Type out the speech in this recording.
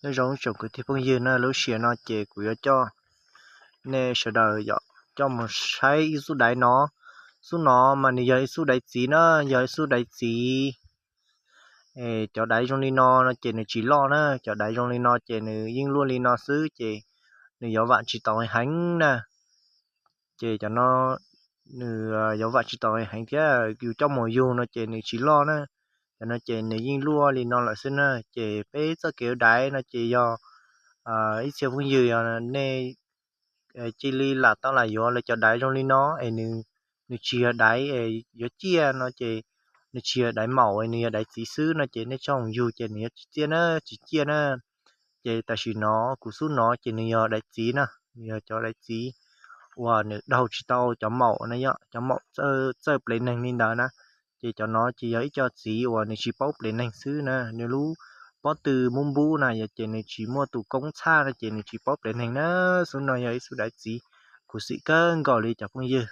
Nyob zoo tsoom kwv tij phooj ywg na, lub sij hawm no ces kuv yuav coj nej sawv daws coj mus saib ib xub daiv no. Xub no mas nws yog ib xub daiv txiv na, yog ib xub daiv txiv. Cov daiv zoo li no no ces nws tsis loj na, cov daiv zoo li no ces nws yeej luaj li no xwb ces nws yuav vam tsis tau heev na. Ces cov no nws yuav vam tsis tau heev thiab, yus coj mus yug no ces nws tsis loj na. Cov no ces nws yeej luaj li no lawm xwb na. Ces peb txoj kev ua daiv no ces yog ib txhia phooj ywg yog nej cia li lam tau lam yuav lawv cov daiv zoo li no es nws tsis yog daiv yuav ciaj no ces nws tsis yog daiv maum, nws yog daiv txiv xwb no ces nej tso yug ces nws yuav tsis ciaj na, tsis ciaj na. Ces tam sim no kuv xub no ces nws yog daiv txiv na, nws yog cov daiv txiv uas nws daug tsis tau cov maum na, yog cov maum txawj plev neeg li ntawd na. Ces cov no ces yog ib co txiv uas nws tsis paub plev neeg xwb na, nws lub pob tw mub npub na yog ces nws tsis muaj tus koob txhaj no ces nws tsis paub plev neeg na. Xub no yog ib xub daiv txiv khuv xim kawg nkaus li cov phooj ywg.